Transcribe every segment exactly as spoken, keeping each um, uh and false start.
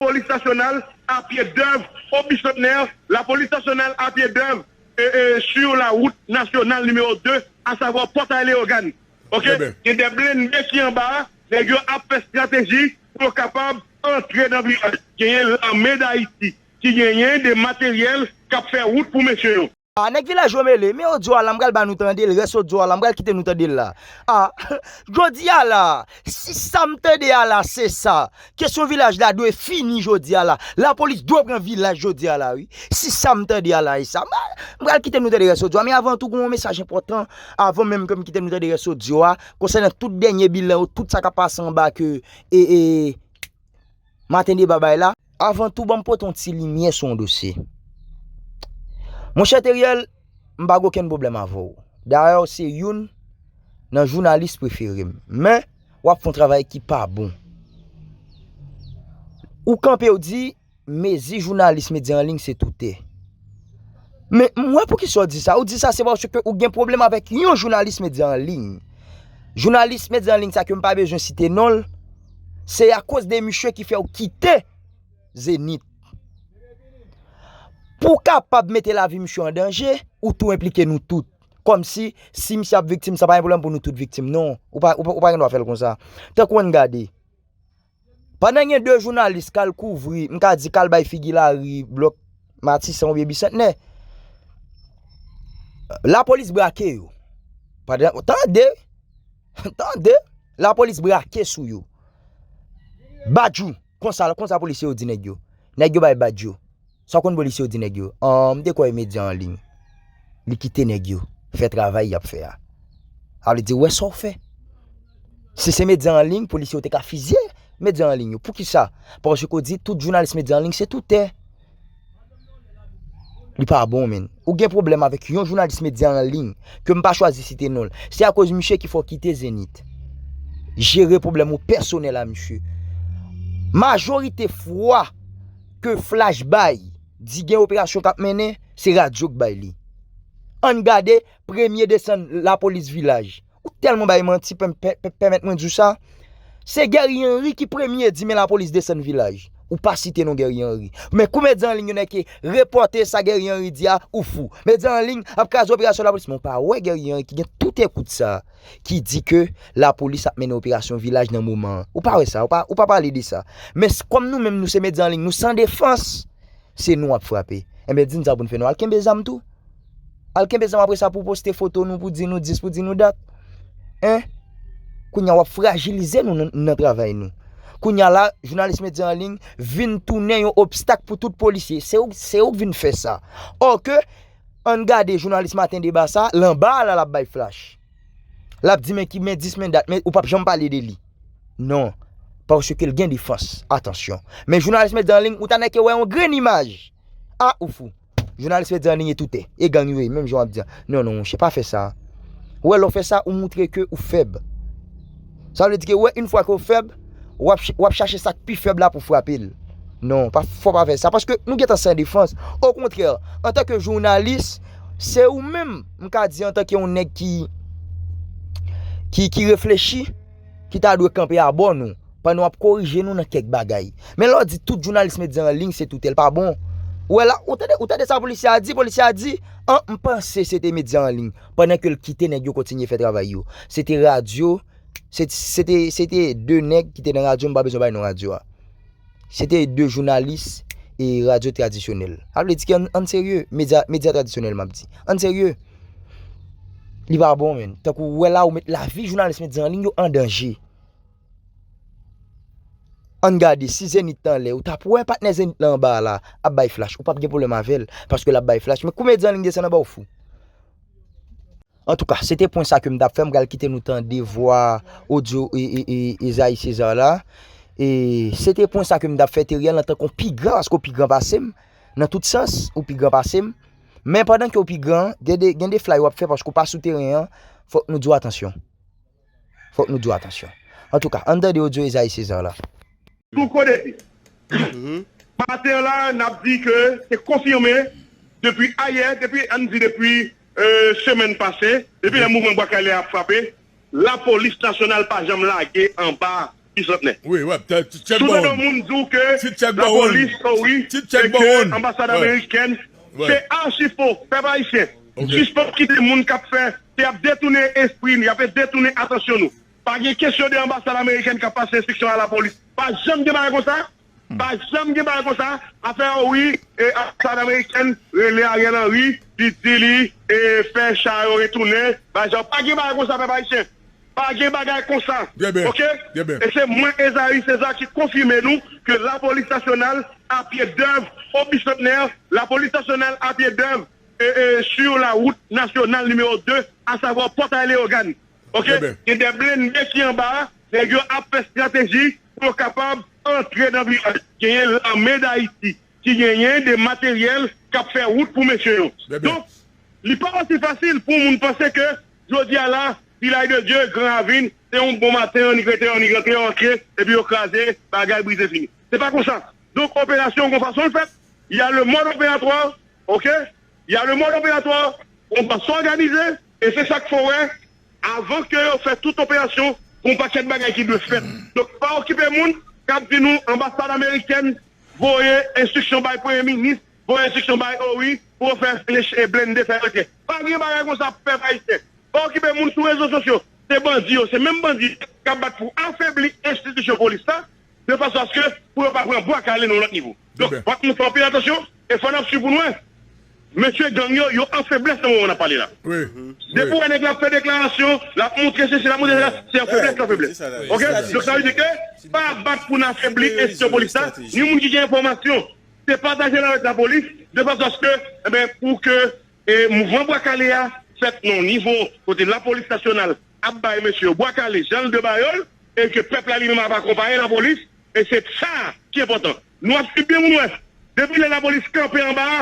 Lapolis nasyonal a pye dèv o Bicentenaire, lapolis nasyonal a pye dèv e, e, sur la wout nasyonal nimewo de, asavwa Pòtay Leyogàn. Oke? Gen de blende ki anba a, nèg yo ap fè estrateji pou yo kapab antre nan vilaj. Genyen lame Dayiti ki genyen de materyèl k ap fè wout pou mesye yo. A, nèg vilaj yo mele, men odyo a la, m pral ba nou tande l, rès odyo a la, m pral kite nou tande l la. A, jodi a la, si sa m tande a la, se sa, kesyon vilaj la dwe fini jodi a la. Lapolis dwe pran vilaj jodi a la, wi. Si sa m tande a la, e sa. M, m pral kite nou tande rès odyo a, men avan tou, gen yon mesaj enpòtan, avan menm ke m kite nou tande rès odyo a, konsènan tout dènye bilan yo, tout sa k ap pase anba ke, e, e, Maten Deba bay la. Avan tou, ban m pote yon ti limyè sou yon dosye. Monchè Teriel, m pa gen okenn pwoblèm avè w. Dayè, w se youn nan jounalis prefere m. Men, w ap fè yon travay ki pa bon. Ou kanpe, w di, mezi jounalis medya an liy se toutè. Men, m wè poukisa w di sa. Ou di sa, se paske ou gen pwoblèm avèk yon jounalis medya an liy. Jounalis medya an liy sa ke m pa bezwen site non l, se akoz de misye ki fè w kite Zenith. Pou w kapab mete lavi misye an danje, ou tou enplike nou tout. Kòmsi, si misye ap viktim, sa pa gen pwoblèm pou nou tout viktim. Non, ou pa, ou pa, ou pa gen dwa fè l konsa. Tankou ann gade. Pandan gen de jounalis k al kouvri, m ka di k al bay figi lari blòk Matisan oubyen Bisantnè, lapolis brake yo. Pandan, tande, tande, lapolis brake sou yo. Badjou, konsa, konsa polisye yo di nèg yo. Nèg yo bay badjou. Sa w konn polisye yo di nèg yo? An, m te kwè medya an liy. Li kite nèg yo fè travay y ap fè a. Sa vle di, wè sa w fè. Si se medya an liy, polisye yo te ka fizye medya an liy yo. Poukisa? Paske w di tout jounalis medya an liy se toutè. Li pa bon, menn. Ou gen pwoblèm avèk yon jounalis medya an liy, ke m pa chwazi site non l. Se akoz misye ki fè w kite Zenith. Jere pwoblèm ou pèsonèl a misye. Majorite fwa ke Flash bay, di gen operasyon k ap mennen, se radyo k bay li. Ann gade, premye desann lapolis vilaj. Ou tèlman bay manti, pè-, pè-, pè-, pèmèt mwen di w sa. Se Guerrier Henry ki premye di men lapolis desann vilaj. Ou pa site non Guerrier Henry. Men kou medya an liy yo nèk repòte sa Guerrier Henry di a, ou fou. Medya an liy ap kraze operasyon lapolis, men ou pa wè Guerrier Henry ki gen tout ekout sa, ki di ke lapolis ap mennen operasyon vilaj nan moman an. Ou pa wè sa, ou pa, ou pa pale de sa. Men s-, kòm nou menm nou se medya an liy, nou san defans, se nou ap frape. Enben, di n sa pou n fè non. Al kenbe zam tou. Al kenbe zam apre sa pou w poste foto nou, pou w di nou dis, pou w di nou dat. Hein? Kounye a w ap frajilize nou nan, nan travay nou. Kounye a la, jounalis medya an liy vin tounen yon obstak pou tout polisye. Se ou, se ou k vin fè sa. Òke, ann gade jounalis Maten Deba sa, l anba a la l ap bay flash. L ap di men ki men dis men dat, men ou p ap janm pale de li. Non. Paske l gen defans. Atansyon. Men jounalis medya an liy, ou ta nèke wè yon grenn imaj. A, ou fou. Jounalis medya an liy e toutè. E gang yo ye, menm jan w ap di a. Non, non, monchè, pa fè sa. Ou wè, lè w fè sa, ou moutre ke ou fèb. Sa vle di ke, wè, yon fwa ke w fèb, w ap ch-, w ap chache sa k pi fèb la pou frape l. Non, pa, fò pa fè sa. Paske nou gentan san defans. Okontrè, antanke jounalis, se ou menm, m ka di, antanke yon nèg ki, ki, ki reflechi, ki ta dwe kanpe abò nou, pandan w ap korije nou nan kèk bagay. Men lè w di tout jounalis medya an liy se toutè, l pa bon. Ou wè la, ou tande, ou tande sa polisye a di? Polisye a di, an, m panse se te medya an liy, pandan ke l kite nèg yo kontinye fè travay yo. Se te radyo, se, se te, se te de nèg ki te nan radyo, m pa bezwen bay non radyo a. Se te de jounalis e radyo tradisyonèl. Sa vle di ke ann, ann serye, medya, medya tradisyonèl m ap di. Ann serye. Li pa bon, menn. Tankou ou wè la, ou met lavi jounalis medya an liy yo an danje. Ann gade, si Zenith t anlè, ou t ap wè patnè Zenith la anba a la, ap bay flash. Ou p ap gen pwoblèm avè l, paske l ap bay flash. Men kou medya an liy desann anba, ou fou. Antouka, se te pwen sa ke m t ap fè. M pral kite nou tande vwa odyo e, e, e, Esaïe César la. E se te pwen sa ke m t ap fè, Teriel, antanke w pi gran, paske w pi gran pase m. Nan tout sans, ou pi gran pase m. Men pandan ke w pi gran, gen de, gen de flay w ap fè paske w pa sou teren an, fòk nou di w atansyon. Fòk nou di w atansyon. Antouka, ann tande odyo Esaïe César la. Tou kote. Maten an la, n ap di ke se konfime depi ayè, depi, ann di depi, e, semèn pase, depi lè mouvman Bwa Kale a ap frape, lapolis nasyonal pa janm lage anba Bisantnè. Wi, wè, tè- ti tchèk Si w tande bawon. Yon moun di w ke Ti tchèk bawon. Lapolis, oh wi, Ti tchèk e ke bawon. Anbasad Wè. Amerikèn, Wè. Se achi fo, pèp ayisyen. Ok. Sispann kite moun k ap fè, se ap detounen espri nou, y ap detounen atansyon nou. Pa gen kesyon de anbasad amerikèn k ap pase enstriksyon a lapolis. Pa janm gen bagay konsa. Pa janm gen bagay konsa. Afè, oh wi, e, anbasad amerikèn rele Ariel Henry, li di li, e, fè cha yo retounen. Bagay sa, pa gen bagay konsa, pèp ayisyen. Pa gen bagay konsa. Trè byen. Ok? Trè byen. E se mwen, Esaü César, ki konfime nou ke lapolis nasyonal a pye dèv o Bisantnè, lapolis nasyonal a pye dèv e, e, sur la route nationale numéro deux, à savoir Pòtay Leyogàn. Ok? Trè byen. Gen de blende ki anba a, nèg yo ap fè estrateji pou yo kapab antre nan vilaj. Genyen Lame Dayiti ki genyen de materyèl k ap fè wout pou mesye yo. Trè byen. Donk, li pa osi fasil pou moun panse ke jodi a la, Vilaj de Dye, Gran Ravin, se yon bon maten, annik rete, annik rantre, rantre, epi yo kraze, bagay brize fini. Se pa konsa. Donk, operasyon, gon fason l fèt. Y a le mode opératoire, ok? Y a le mode opératoire, gon fason òganize, e se sa k fè w wè, avan ke yo fè tout operasyon, gon pakèt bagay ki dwe fèt. Donk, pa okipe moun k ap di nou anbasad amerikèn voye enstriksyon bay premye minis, voye enstriksyon bay, oh wi, pou yo fè flech e blende fè rantre. Pa gen bagay konsa, pèp ayisyen. Pa okipe moun sou rezo sosyo. Se bandi yo, se menm bandi k ap bat pou afebli enstitisyon polis la, de fason aske pou yo pa pran bwa kale nan yon lòt nivo. Donk, fòk nou fè anpil atansyon, e fò n ap swiv pou nou wè. Mesye gang yo, yo an feblès nan moman n ap pale la. Wi. Depi w wè nèg la ap fè deklarasyon, l ap montre sesi, l ap montre sela, se an feblès, se an feblès. Ok? Donk, sa vle di ke pa bat pou n afebli enstitisyon polis la, ni moun ki gen enfòmasyon, se pataje l avèk lapolis, de fason aske, enben, pou ke e mouvman bwa kale a fèt nan yon nivo kote lapolis nasyonal ap bay mesye yo bwa kale jan l dwe ba yo l, e ke pèp la li menm ap akonpaye lapolis, e se sa ki enpòtan. Nou ap swiv byen pou nou wè. Depi lè lapolis kanpe anba a,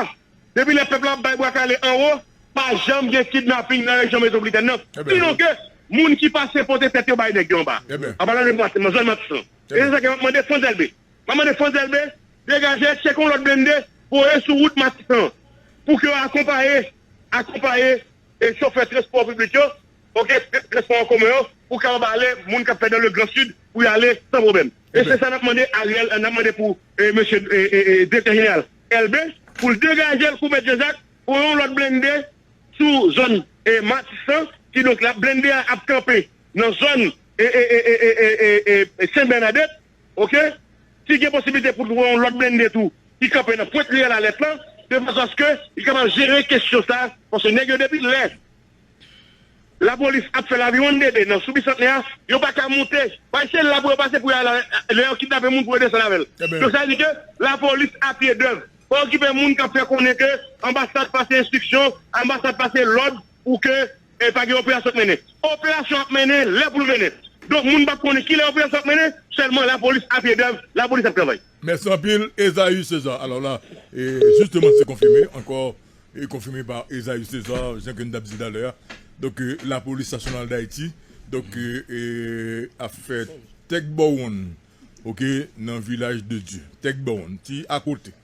depi lè pèp la ap bay bwa kale anwo, pa janm gen kidnaping nan rejyon metwopolitèn nan. Sinon ke moun ki pase pote tèt yo bay nèg yo anba a. An palan de Matisan, nan zòn Matisan. E se sa ke m ap mande Frantz Elbé. M ap mande Frantz Elbé degaje, tcheke yon lòt blende, voye sou wout Matisan, pou ke yo akonpaye, akonpaye e chofè transpò piblik yo, ok, transpò an komen yo, pou kapab ale, moun k ap fè dans le Grand Sud, pou y ale san pwoblèm. E se sa n ap mande Ariel, n ap mande pou e, mesye e, e, e, direktè jeneral Elbé, pou l degaje l kou mèt Jean Jacques, voye yon lòt blende sou zòn e, Matisan, kidonk la blende a ap kanpe nan zòn e, e, e, e, e, e, e, e, Sen Bènadèt, ok? Si gen posiblite pou l voye yon lòt blende tou, ki kanpe nan pwent riyèl Alèt lan, de fason aske li kapab jere kesyon sa, paske nèg yo depi lè lapolis ap fè laviwonn dede nan sou Bisantnè a, yo pa ka moute. Bay se la pou yo pase pou y al, lè yo kidnape moun pou yo desann avè l. Donk, sa vle di ke lapolis a pye dèv. Pa okipe moun k ap fè konnen ke anbasad pase enstriksyon, anbasad pase lòd pou ke e pa gen operasyon k mennen. Operasyon ap mennen lè pou l mennen. Donk, moun p ap konnen kilè operasyon ap mennen, sèlman lapolis a pye dèv, lapolis ap travay. Mèsi anpil, Esaü César. Alò la, e, jisteman, se konfime ankò, e konfime pa Esaü César, jan ke n t ap di talè a. Donk, e, lapolis nasyonal d Ayiti, donk, e, e, ap fè tèk bòwonn, ok, nan Vilaj de Dye. Tèk bòwonn, ti akote.